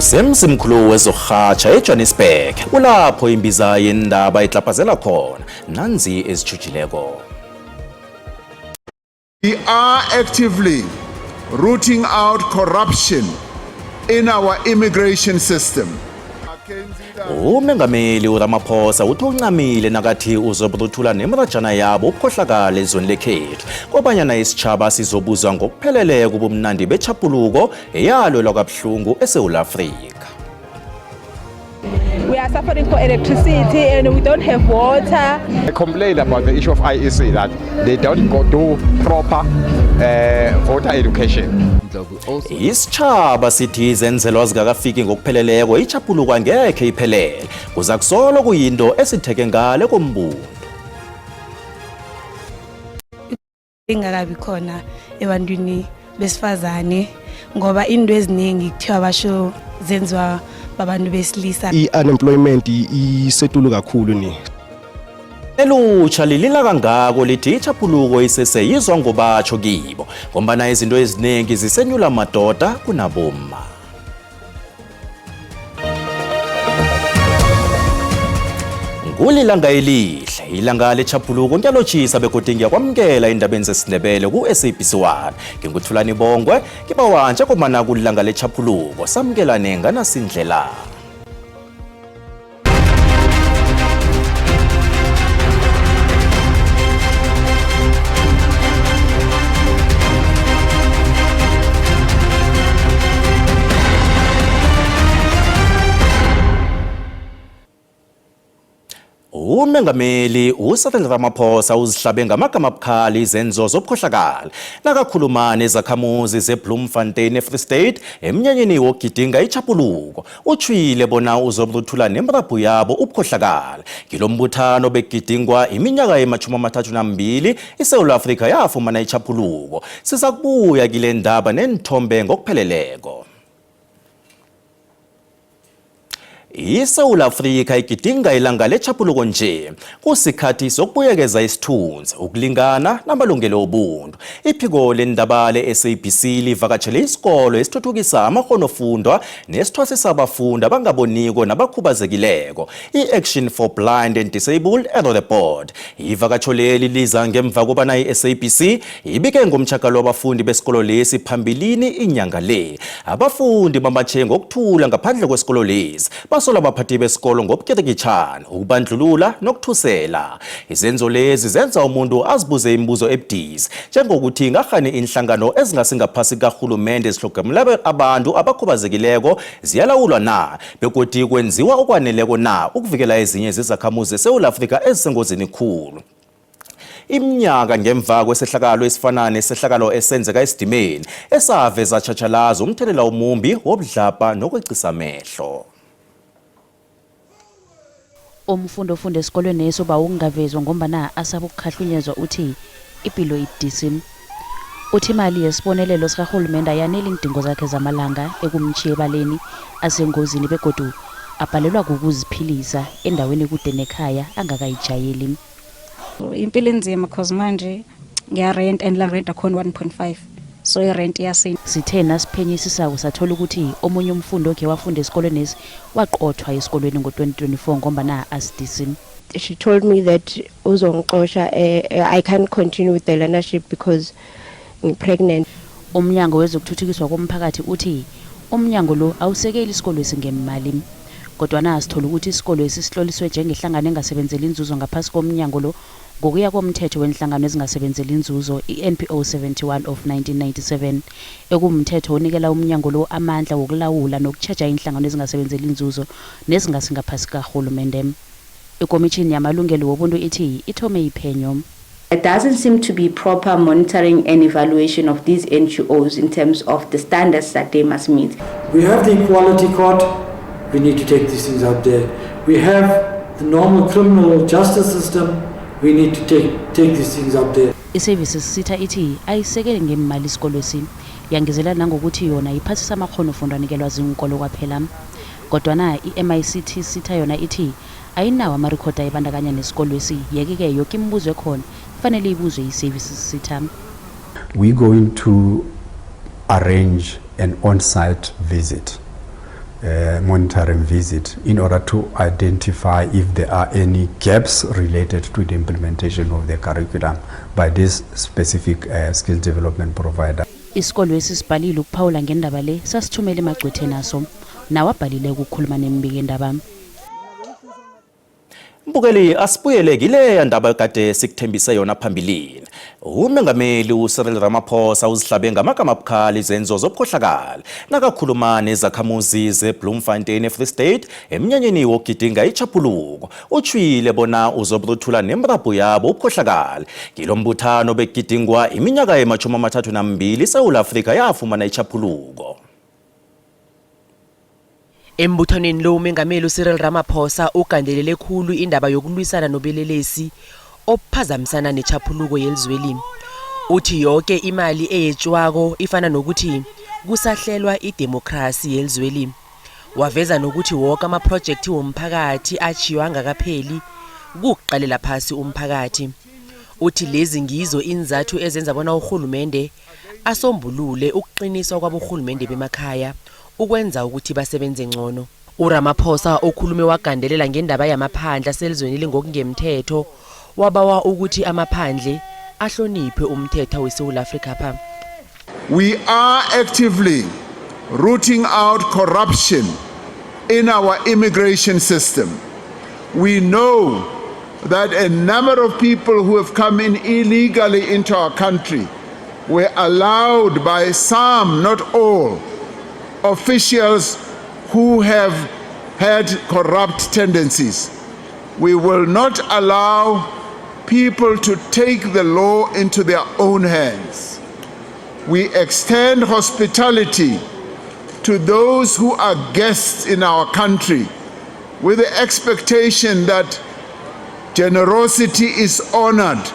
Kusemzimkhulu wezokurhatjha eJohannesburg, kulapho imbiza yendaba itlaphazela khona nanzi ezitjhujileko. We are actively rooting out corruption in our immigration system. Umengameli uRamaphosa uthi uncamile nakathi uzoburuthula nemrajana yabo ubukhohlakala ezweni lekhethu kobanyana isitjhaba sizobuzwa ngokupheleleko ubumnandi bechapuluko eyalwelwa kabuhlungu eSewula Afrika. We are suffering for electricity and we don't have water. I complain about the issue of IEC that they don't go do proper voter education. Isitjhaba sithi izenzelwa zingakafiki ngokupheleleko ichapuluko angekhe iphelele. Kuza kusolo kuyinto esitheke ngale kombundu. Ingakabi khona ebantwini besifazane ngoba into eziningi kuthiwa basho zenziwa babantu besilisa. I-unemployment isetulu kakhulu ni. Elutsha lilila kangako lithi ichapuluko isese yizwa ngobatsho kibo ngombana izinto eziningi zisenyula madoda kunabomma. Kulilanga elihle, ilanga lechapuluko ngiyalotshisa begodu ngiyakwamukela endabeni zesiNdebele ku-SABC 1. NginguThulani Bongwe, ngibawa njengombana kulilanga lechapuluko samukelane nganasindlela. Umengameli uCyril Ramaphosa uzihlabe ngamagama abukhali izenzo zobukhohlakali nakakhuluma nezakhamuzi zeBloemfontein eFree State emnyanyeni wokugidinga ichapuluko. Utshwile bona uzobuthula nemrabhu yabo ubukhohlakali. Ngilombuthano bekugidingwa iminyaka ema-32 iSewula Afrika yafumana ichapuluko. Sizakubuya kile ndaba neenthombe ngokupheleleko. ISewula Afrika igidinga ilanga lechapuluko nje kusikhathi sokubuyekeza isithunzi, ukulingana namalungelo obuntu. Iphiko lendaba le-SABC livakatshele isikolo esithuthukisa amakghonofundwa nesithwasisa abafundi abangaboniko nabakhubazekileko, i-Action for Blind and Disabled eRoodepoort. Ivakatsho leli liza ngemva kobana i-SABC ibike ngomtjhagalo wabafundi besikolo lesi phambilini inyanga le. Abafundi bamatshe ngokuthula ngaphandle kwesikolo lesi, basola abaphathi besikolo ngobukirikitjhana, ukubandlulula nokuthusela. Izenzo lezi zenza umuntu azibuze imibuzo ebudisi, njengokuthi ingarhani iinhlangano ezingasingaphasi kukarhulumende zitlhogomela abantu abakhubazekileko ziyalawulwa na, begodu kwenziwa okwaneleko na ukuvikela ezinye zezakhamuzi zeSewula Afrika ezisengozini khulu. Iminyaka ngemva kwesehlakalo esifana nesehlakalo esenzeka esidimeni esaveza tjhatjhalazi umthelela omumbi wobudlabha nokweqisa amehlo. Umfundi ofunda esikolweneso ubawa ukungavezwa ngombana asaba ukukhahlunyezwa uthi ipilo ibudisi. Uthi imali yesibonelelo sikarhulumende ayaneli iindingo zakhe zamalanga ekumtjhiya ebaleni asengozini begodu abhalelwa kukuziphilisa endaweni ekude nekhaya angakayijayeli. Impilo inzima cause manje ngiyarent and la ngirenta khona 1.5 so irent iyasinda. Sithe nasiphenyisisako sathola ukuthi omunye umfundi okhe wafunda esikolwenesi waqothwa esikolweni ngo-2024 ngombana asidisi. She told me that uzongixosha, I can't continue with the learnership because ngi-pregnant. UmNyango wezokuThuthukiswa komPhakathi uthi umnyango lo awusekeli isikolwesi ngeemali. Kodwana sithola ukuthi isikolwesi sitloliswe njengehlangano engasebenzeli inzuzo ngaphasi komnyango lo ngokuya komThetho weenHlangano ezingaSebenzeli iNzuzo, i-NPO 71 of 1997, ekumthetho onikela umnyango lo amandla wokulawula nokutjheja iinhlangano ezingasebenzeli inzuzo nezingasingaphasi kukarhulumende. IKomitjhini yamaLungelo woBuntu ithi ithome iphenyo. There doesn't seem to be proper monitoring and evaluation of these NGOs in terms of the standards that they must meet. We have the Equality Court, we need to take these things out there. We have the normal criminal justice system, we need to take these things out there. I-Services SETA ithi ayisekeli ngeemali isikolwesi, yangezelela nangokuthi yona iphasisa amakghonofundwa anikelwa ziinkolo kwaphela. Kodwana i-MICT SETA yona ithi ayinawo amarekhodi ayibandakanya nesikolwesi, yeke-ke yoke imibuzo ekhona kufanele ibuzwe yi-Services SETA. We're going to arrange an on-site visit monitoring visit in order to identify if there are any gaps related to the implementation of the curriculum by this specific skill development provider. Isikolwesi sibhalile ukuphawula ngendaba le, sasithumela emagcwetheni aso, nawabhalile ukukhuluma nembikendaba. Mbukeli, asibuyele kileya ndaba kade sikuthembise yona phambilini. Umengameli uCyril Ramaphosa uzihlabe ngamagama abukhali izenzo zobukhohlakali nakakhuluma nezakhamuzi zeBloemfontein eFree State emnyanyeni wokugidinga ichapuluko. Utshwile bona uzoburuthula nemrabhu yabo ubukhohlakali. Kilo mbuthano bekugidingwa iminyaka ema-32 iSewula Afrika yafumana ichapuluko. Embuthanweni lo, uMengameli uCyril Ramaphosa ugandelele khulu indaba yokulwisana nobelelesi obuphazamisana nechaphuluko yelizweli. Uthi yoke imali eyetjiwako ifana nokuthi kusahlelwa idemokhrasi yelizweli. Waveza nokuthi woke amaphrojekthi womphakathi atjhiywa angakapheli kukuqalela phasi umphakathi. Uthi lezi ngizo iinzathu ezenza bona urhulumende asombulule ukuqiniswa kwaborhulumende bemakhaya ukwenza ukuthi basebenze ngcono. URamaphosa okhulume wagandelela ngendaba yamaphandle aselizweni ngokungemthetho, wabawa ukuthi amaphandle ahloniphe umthetho weSewula Afrika pha. We are actively rooting out corruption in our immigration system. We know that a number of people who have come in illegally into our country were allowed by some, not all, officials who have had corrupt tendencies. We will not allow people to take the law into their own hands. We extend hospitality to those who are guests in our country with the expectation that generosity is honored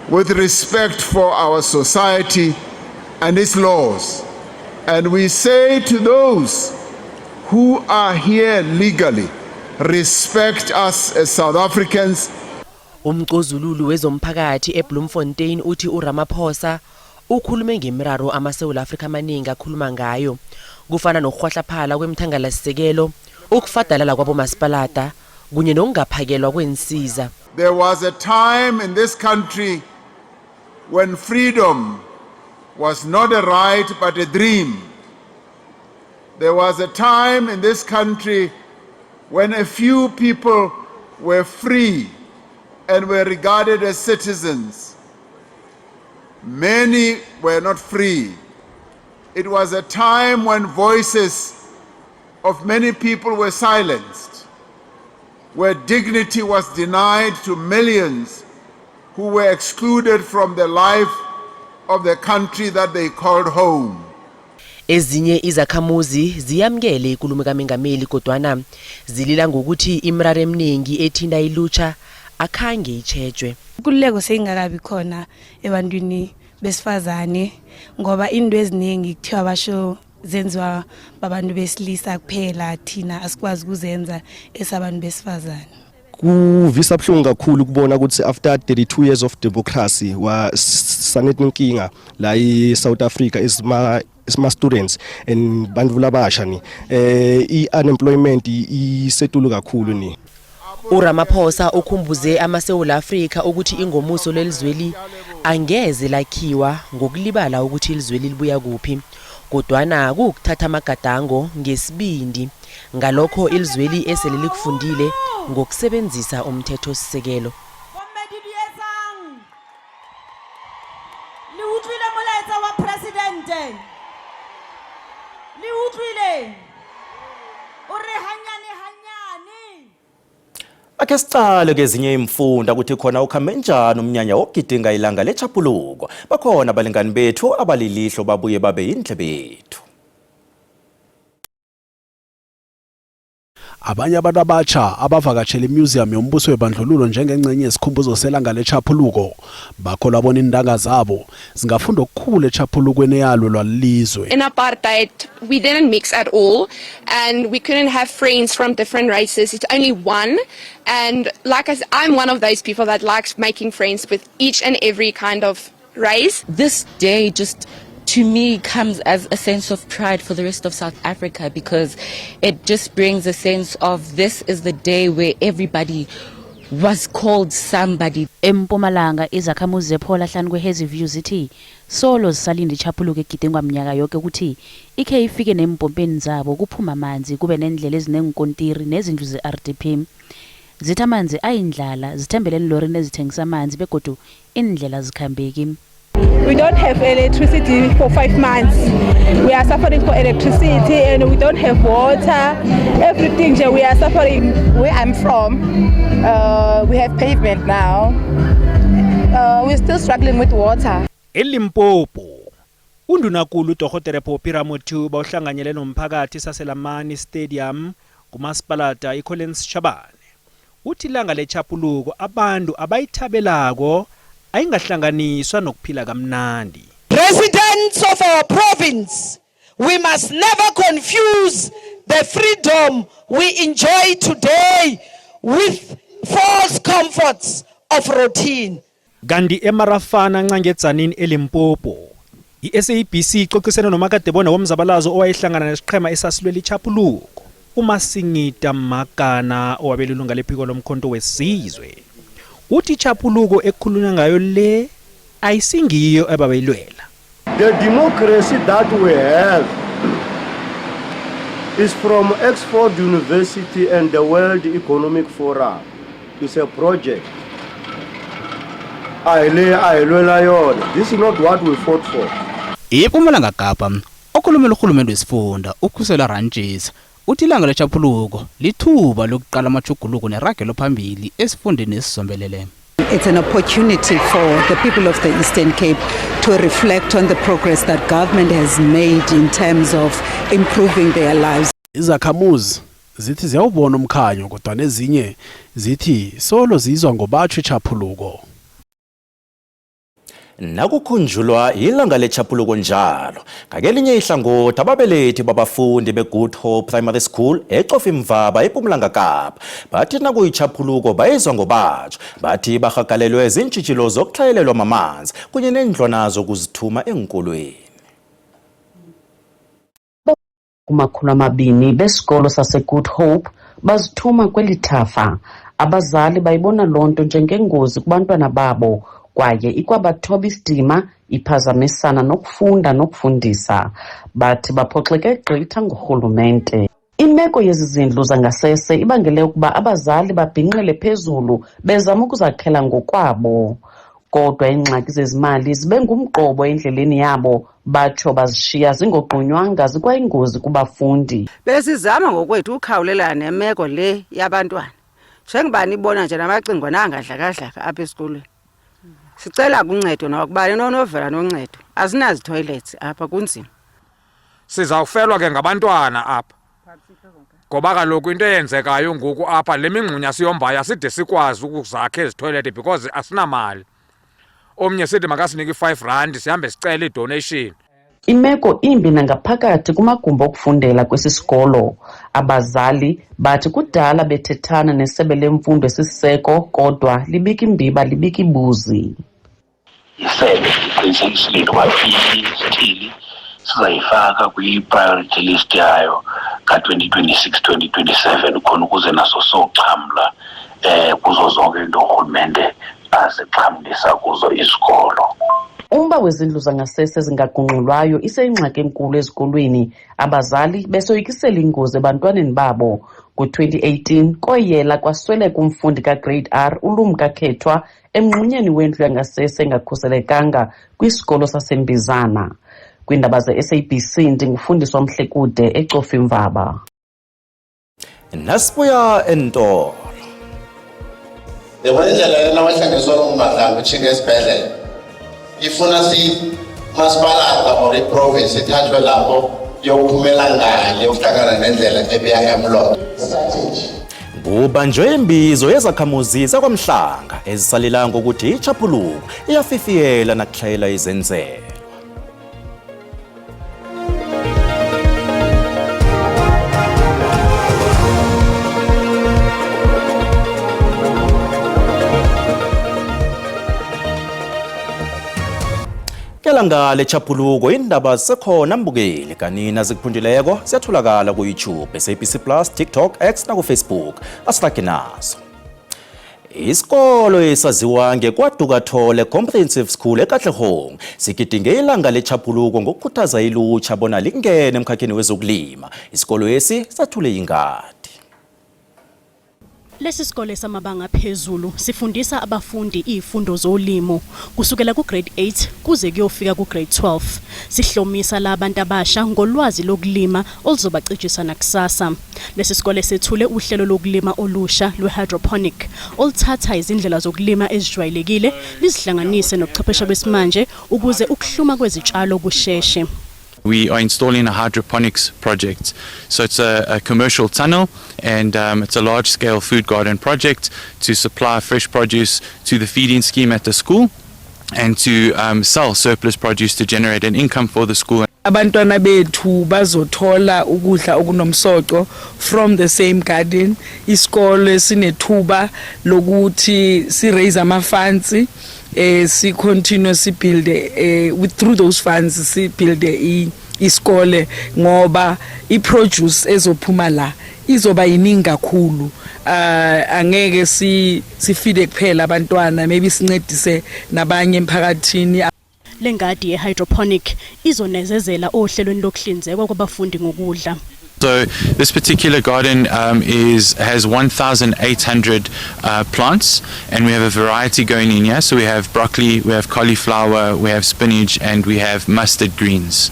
with respect for our society and its laws. And we say to those who are here legally, respect us as South Africans. Umcozululi wezomphakathi eBloemfontein uthi uRamaphosa ukhulume ngemiraro amaSewula Afrika amaningi akhuluma ngayo, kufana nokurhwahlaphala kwemthangalasisekelo, ukufadalala kwabomasipalata kunye nokungaphakelwa kwensiza. There was a time in this country when freedom was not a right but a dream. There was a time in this country when a few people were free and were regarded as citizens. Many were not free. It was a time when voices of many people were silenced, where dignity was denied to millions who were excluded from the life of the country that they called home. Ezinye izakhamuzi ziyamukele ikulumo kaMengameli, kodwana zilila ngokuthi imiraro eminingi ethinta ilutsha akhange itjhejwe. Inkululeko seyingakabi khona ebantwini besifazane, ngoba into eziningi kuthiwa basho zenziwa babantu besilisa kuphela, thina asikwazi ukuzenza esabantu besifazane. Kuvisa buhlungu kakhulu ukubona ukuthi after 32 years of democracy wa sanetinkinga la e-South Africa isima students and bantu labasha ni i-unemployment isetulu kakhulu ni. URamaphosa ukhumbuze amaSewula Afrika ukuthi ingomuso lelizweli angeze lakhiwa ngokulibala ukuthi ilizweli libuya kuphi, kodwana kukuthatha amagadango ngesibindi ngalokho ilizweli esele likufundile ngokusebenzisa umthethosisekelo. Bomme didietsang, le utlwile molaetsa wa presidente, le utlwile o re hanyane hanyane. Akhe sicale kezinye imfunda ukuthi khona ukhambe njani umnyanya wokugidinga ilanga lechapuluko. Bakhona abalingani bethu abalilihlo babuye babe yindlebe yethu. Abanye abantu abatsha abavakatshela imuseum yombuso webandlululo njengengcenye yesikhumbuzo selanga lechaphuluko bakholwa bona iintanga zabo zingafunda okukhulu echaphulukweni eyalwelwa lilizwe. In apartheid, we didn't mix at all, and we couldn't have friends from different races. It's only one. And like I said, I'm one of those people that likes making friends with each and every kind of race. This day just To me comes as a sense of pride for the rest of South Africa because it just brings a sense of this is the day where everybody was called somebody. EMpumalanga izakhamuzi zePhola hlanu kweHazyview zithi solo zisalinda itjhaphuluko egidingwa minyaka yoke ukuthi ikhe ifike neempompeni zabo kuphume amanzi kube neendlela ezineenkontiri nezindlu ze-RDP. Zithi amanzi ayindlala zithembele eenlorini ezithengisa amanzi begodu iindlela azikhambeki. We don't have electricity for 5 months. We are suffering for electricity and we don't have water. Everything we are suffering. Where I'm from, we have pavement now. We're still struggling with water. ELimpopo, uNdunakulu uDorhotere Phophi Ramotuba uhlanganyele nomphakathi saseLamani Stadium kumasipalata iCollins Chabane. Uthi ilanga lechapuluko abantu abayithabelako ayingahlanganiswa nokuphila kamnandi. Residents of our province, we must never confuse the freedom we enjoy today with false comforts of routine. Kanti eMarafana Ncangedzanini eLimpopo, iSABC ixoxisene nomakadebona womzabalazo owayehlangana nesiqhema esasilwela ichapuluko, uMasingita Makana owabela ilunga lephiko lomkhonto wesizwe. Uthi ichapuluko ekukhulunywa ngayo le ayisingiyo ebabeyilwela. The democracy that we have is from Oxford University and the World Economic Forum. It's a project. This is not what we fought for. IMpumalanga Kapa okhulumela urhulumende wesifunda uKhusela Rantjisa uthi ilanga lechapuluko lithuba lokuqala amajuguluko neragelo phambili esifundeni esizombelele. It's an opportunity for the people of the Eastern Cape to reflect on the progress that government has made in terms of improving their lives. Izakhamuzi zithi ziyawubona umkhanyo kodwa nezinye zithi solo zizwa ngobatsho ichaphuluko. Nakukhunjulwa ilanga lechapuluko njalo, ngakelinye ihlangothi ababelethi babafundi be-Good Hope Primary School eCofimvaba eMpumalanga Kapa bathi nakuyichaphuluko bayizwa ngobatsho, bathi bahagalelwe zintshijilo zokutlhayelelwa mamanzi kunye nendlwana zokuzithuma enkolweni. 200 besikolo saseGood Hope bazithuma kweli thafa. Abazali bayibona loo nto njengengozi kubantwana babo kwaye ikwabathoba isidima iphazamisana nokufunda nokufundisa. Bathi baphoxeke gqitha ngurhulumente. Imeko yezi zindlu zangasese ibangele ukuba abazali babhinqele phezulu bezama ukuzakhela ngokwabo. Kodwa iingxaki zezimali zibe ngumqobo endleleni yabo, batsho bazishiya zingogqunywanga zikwayingozi kubafundi. Besizama ngokwethu ukhawulelana nemeko le yabantwana. Njengoba nibona nje namacingwana angadlakadlaka apha esikolweni. Sicela kuncedo nakuba nonovela noncedo. Asinazi toilets apha, kunzima. Sizawufelwa ke ngabantwana apha. Ngoba kaloku into eyenzekayo ngoku apha le mingxunya siyombayo side sikwazi ukuzakha ezi toilet because asinamali. Omnye sithi makasinike i-5 rand sihambe sicele i-donation. Imeko imbi nangaphakathi kumagumbi okufundela kwesi sikolo. Abazali bathi kudala bethethana nesebe lemfundo esisiseko kodwa libika imbiba libika ibuzi. Isebe liqinisekisile into yoba isithili sizayifaka kwi-priority list yayo ka-2026 2027 khona ukuze naso soxhamla kuzo zonke into urhulumente azixhamlisa kuzo izikolo. Umba wezindlu zangasese zingagungxulwayo iseyingxaki enkulu ezikolweni. Abazali besoyikisela ingozi ebantwaneni babo. Ngo-2018 koyela kwasweleka umfundi kaGrade R uLumka Khethwa emngxunyeni wendlu yangasese engakhuselekanga kwisikolo saseMbizana. Kwiindaba ze-SABC ndingufundiswa Mhlekude eCofimvaba. Nasibuya entolo. Yabona indlela lena wehlanganiswa uMadlanga utshinga esibhedlela. Ifuna si masipalata or iprovince ithathwe lapho yokuphumela ngale yokuhlangana nendlela ebeya eMlotha. Kubanjwe imbizo yezakhamuzi zakwamhlanga ezisalila ngokuthi ichaphuluko iyafifiyela nakuhlayela izenzelo. Ngelanga lechapuluko indaba zisekhona mbukeli kanina zikuphundileko ziyatholakala ku-YouTube, SABC Plus, TikTok, X naku-Facebook. Asirage nazo. Isikolo esaziwa ngekwaDukathole Comprehensive School eKatlehong sigidinge ilanga lechapuluko ngokukhuthaza ilutjha bona lingene emkhakheni wezokulima. Isikolo esi sathule ingadi. Lesi sikole samabanga aphezulu sifundisa abafundi izifundo zolimo kusukela ku-grade 8 kuze kuyofika ku-grade 12. Sihlomisa labantu abasha ngolwazi lokulima oluzobacijisa nakusasa. Lesi sikole sethule uhlelo lokulima olusha lwe-hydroponic oluthatha izindlela zokulima ezijwayelekile lizihlanganise nobuchwepheshe besimanje ukuze ukuhluma kwezitshalo kusheshe. We are installing a hydroponics project. So it's a commercial tunnel and it's a large scale food garden project to supply fresh produce to the feeding scheme at the school and to sell surplus produce to generate an income for the school. Abantwana bethu bazothola ukudla okunomsoco from the same garden. Isikole sinethuba lokuthi si raise ama funds, si continue si build with through those funds si build isikole, ngoba i produce ezophuma la izoba yiningi kakhulu. Angeke si sifide kuphela abantwana, maybe sincedise nabanye emphakathini. Lengadi ye-hydroponic izonezezela ohlelweni lokuhlinzekwa kwabafundi ngokudla. So this particular garden is has 1,800 plants, and we have a variety going in here. So we have broccoli, we have cauliflower, we have spinach, and we have mustard greens.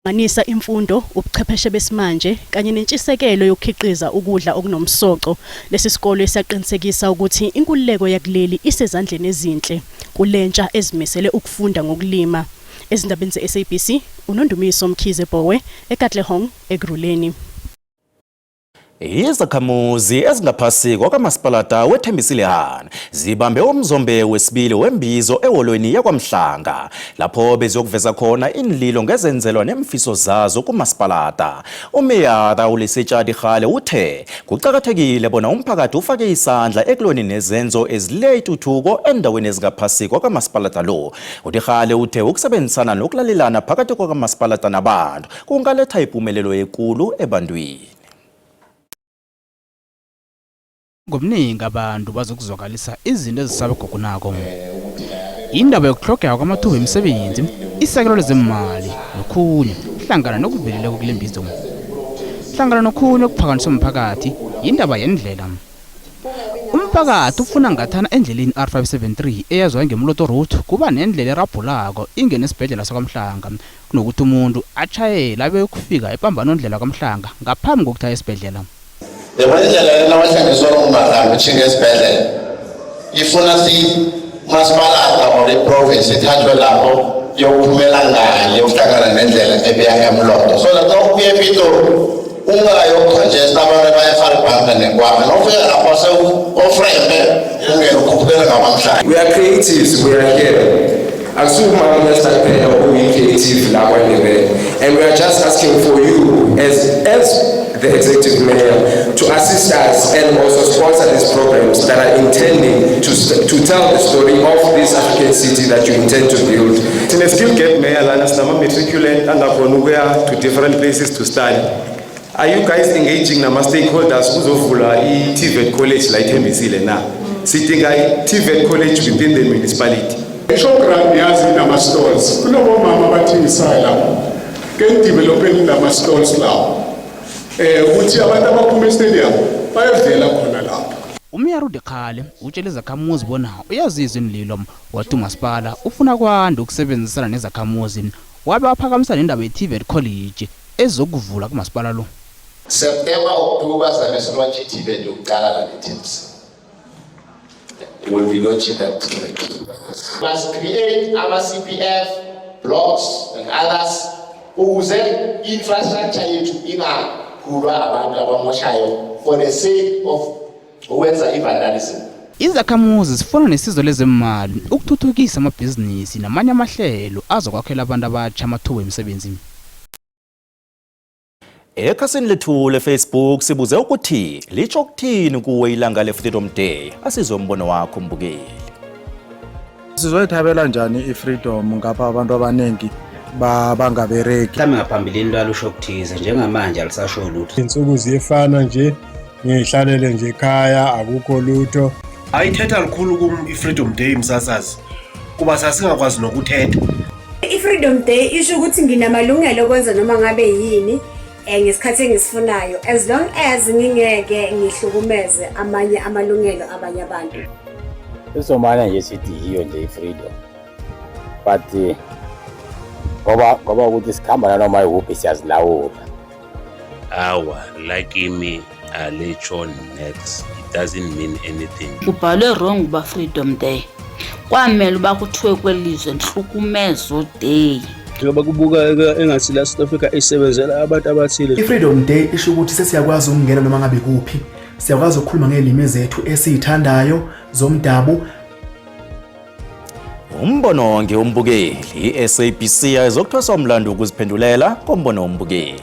Nganisa imfundo, ubuchwepheshe besimanje kanye nentshisekelo yokukhiqiza ukudla okunomsoco. Lesi sikole siyaqinisekisa ukuthi inkululeko yakuleli isezandleni ezinhle kulentsha ezimisele ukufunda ngokulima. Ezindabeni ze-SABC, uNondumiso Mkhize Bowe, eKatlehong, Ekurhuleni. Izakhamuzi ezingaphasi kwakamasipalata weThembisile Hani zibambe umzombe wesibili wembizo eholweni yaKwaMhlanga, lapho beziyokuveza khona inlilo ngezenzelwa nemfiso zazo kumasipalata. Umeyara uLesetja Dikgale uthe kuqakathekile bona umphakathi ufake isandla ekulweni nezenzo ezile ituthuko endaweni ezingaphasi kwakamasipalata lo. UDikgale uthe ukusebenzisana nokulalelana phakathi kwakamasipalata nabantu kungaletha ipumelelo ekulu ebantwini. Ngobuningi abantu bazokuzwakalisa izinto ezisabegogunako, indaba yokuhlogeka kwamathuba emisebenzi, isekelo lezemali nokhunye, hlangana nokuveleleko kule mbizo. Hlangana nokhunye okuphakanyiswe umphakathi yindaba yendlela. Umphakathi ufuna ngathana endleleni R573 eyaziwa ngeMoloto Road kuba nendlela erabhulako ingene esibhedlela saKwaMhlanga, kunokuthi umuntu atjhayele abe yokufika epambanondlela kwaMhlanga ngaphambi kokuthi aye esibhedlela. Yabona indlela lena wahlangiswa uMahlambi utjhinga esibhedlela, ifuna si masipalata or iprovince ithathwe lapho yokuphumela ngale uhlangana nendlela ebuya eMloto, so that ubuye ePitori ungayokhonjesta abantu abaya eVaalbank nekwami nofika lapho sewu-off-rampe ungene ukhuphukela ngaKwaMhlanga. We are creatives, we are here. Akusiwumama Mr. kuphela okuyi-creative la kwaNdebele. And we are just asking for you as the executive mayor to assist us and also sponsor these programs that are intending to tell the story of this African city that you intend to build. Sine skill gap, mayor, lana sinama matriculant angakhona ukuya to different places to study. Are you guys engaging nama stakeholders kuzovula i-TVET college la ithembisile na? Sidinga i-TVET college within the municipality. I-showground yazi inama-stalls, kunabomama abathengisayo lapho. Ke nidevelopeni lama-stalls lawo ukuthi abantu abaphuma estadium bayodlela khona lapho. Umyara uDikgale utshele izakhamuzi bona uyazizwa inlilo, wathi umasipala ufuna kwanda ukusebenzisana nezakhamuzi, wabe waphakamisa nendaba ye-TVET college ezokuvula kumasipala lo. September, October sabe silaunch i-TVET yokuqala la ne-Tips. Will be launching that TVET. Must create ama-CPF blocks and others ukuze infrastructure yethu ingaphulwa abantu abamoshayo for the sake of ukwenza i-vandalism. Izakhamuzi zifuna nesizo lezemali ukuthuthukisa amabhizinisi namanye amahlelo azokwakhela abantu abatsha amathuba emisebenzi. Ekhasini lethu leFacebook sibuze ukuthi litsho ukuthini kuwe ilanga le-Freedom Day. Asizwe umbono wakho, mbukeli. Sizoyithabela njani i-freedom ngapha abantu abaningi bangabereki? Mhlawumbe ngaphambilini lwalusho okuthize, njengamanje alisasho lutho. Insuku ziyefana nje, ngihlalele nje ekhaya akukho lutho. Ayithetha lukhulu kum i-Freedom Day msasazi kuba sasingakwazi nokuthetha. I-Freedom Day isho ukuthi nginamalungelo okwenza noma ngabe yini ngesikhathi engisifunayo as long as ngingeke ngihlukumeze amanye amalungelo abanye abantu. Sizomane nje sithi yiyo nje i-freedom, but ngoba ukuthi sikhamba nanoma ikuphi siyazilawula. Awa, la kimi alitsho nex, it doesn't mean anything. Kubhalwe wrong uba Freedom Day, kwamele uba kuthiwe kweli lizwe Nhlukumezo Day. Njengoba kubuka engathi la South Africa isebenzela abantu abathile. I-Freedom Day isho ukuthi sesiyakwazi ukungena noma ngabe kuphi, siyakwazi ukukhuluma ngezilimi zethu esiyithandayo zomdabu. Umbono ngewombukeli. I-SABC ayizokuthweswa umlando wokuziphendulela kombono wombukeli.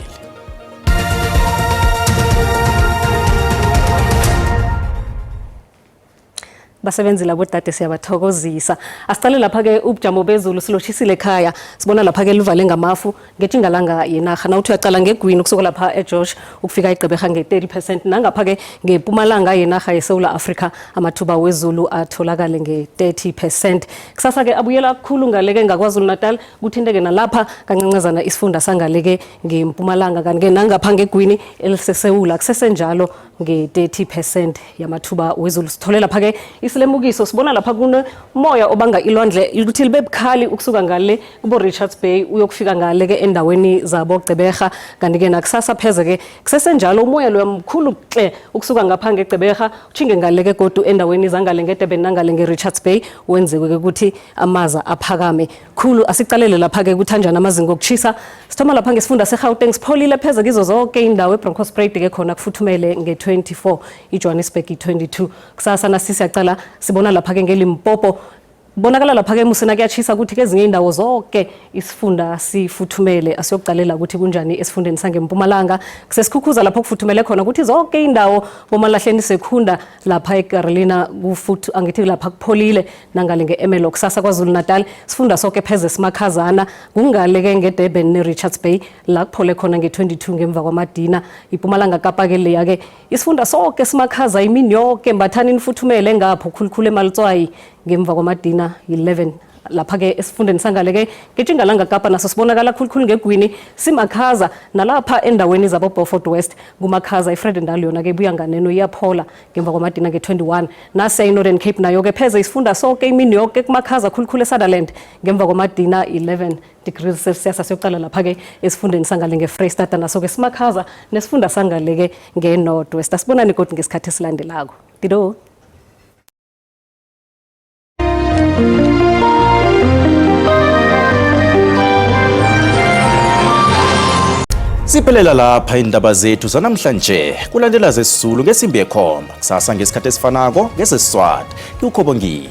Basebenzi labo dade, siyabathokozisa. Asiqale lapha-ke ubujamo bezulu. Silotjhisile ekhaya. Sibona lapha-ke livale ngamafu ngetjingalanga yenarha. Nawuthi uyaqala ngegwini, ukusuka lapha eGeorge ukufika eGqeberha, nge-30%. Nangapha-ke ngepumalanga yenarha yeSewula Afrika, amathuba wezulu atholakale nge-30%. Kusasa-ke abuyela kukhulu ngaleke ngaKwaZulu Natal, kuthinteke nalapha kancancazana isifunda sangaleke ngempumalanga. Kanti-ke nangapha ngegwini elisesewula kusesenjalo, nge-30% yamathuba wezulu. Sithole lapha-ke isilemukiso. Sibona lapha kunomoya obanga ilwandle ukuthi libe bukhali ukusuka ngale kubo-Richards Bay uyokufika ngale-ke endaweni zabo Gqeberha. Kanti-ke nakusasa pheze-ke kusesenjalo, umoya loya mkhulu hle ukusuka ngapha ngeGqeberha utjhinge ngale-ke godu endaweni zangale ngeDurban nangale nge-Richards Bay, wenzeke-ke ukuthi amaza aphakame khulu. Asicalele lapha-ke kuthanjani amazinga okutjhisa. Sithoma lapha ngesifunda seGauteng, sipholile pheze kizo zonke indawo. eBronkhorstspruit-ke khona kufuthumele nge-24, iJohannesburg i-22. Kusasa nasisiyacala, sibona lapha-ke ngeLimpopo, bonakala lapha-ke musina kuyatshisa, ukuthi kezinye indawo zonke isifunda sifuthumele. Asiyokucalela ukuthi kunjani esifundeni sangempumalanga. Kusesikhukhuza lapho kufuthumele khona, ukuthi zonke indawo bomalahleni sekhunda lapha eCarolina kufuthu, angithi lapha kupholile nangale nge-Ermelo. Kusasa KwaZulu Natal sifunda sonke pheze simakhazana, kungale-ke ngeDurban ne-Richards Bay la kuphole khona nge-22 ngemva kwamadina. IPumalanga Kapa-ke leya-ke isifunda sonke simakhaza imini yonke, mbathani nifuthumele ngapho, khulukhulu emalitswayi, ngemva kwamadina 11. Lapha-ke esifundeni sangale-ke ngetjingalanga Kapa naso sibonakala khulukhulu ngegwini simakhaza, nalapha endaweni zabo Beaufort West kumakhaza. iVredendal yona-ke ibuya nganeno, iyaphola ngemva kwamadina nge-21. Nasiya i-Northern Cape, nayo-ke pheze isifunda sonke imini yoke kumakhaza, khulukhulu eSutherland, ngemva kwamadina 11 degrees Celsius. Asiyoqala lapha-ke esifundeni sangale ngeFreystata, naso-ke simakhaza, nesifunda sangale-ke nge-North West. Asibonani kodwa ngesikhathi esilandelako. Dido. Siphelela lapha indaba zethu zanamhlanje. Kulandela zesiZulu ngesimbi yekhomba. Kusasa ngesikhathi esifanako ngesesiswati. Ngiwukhobongile.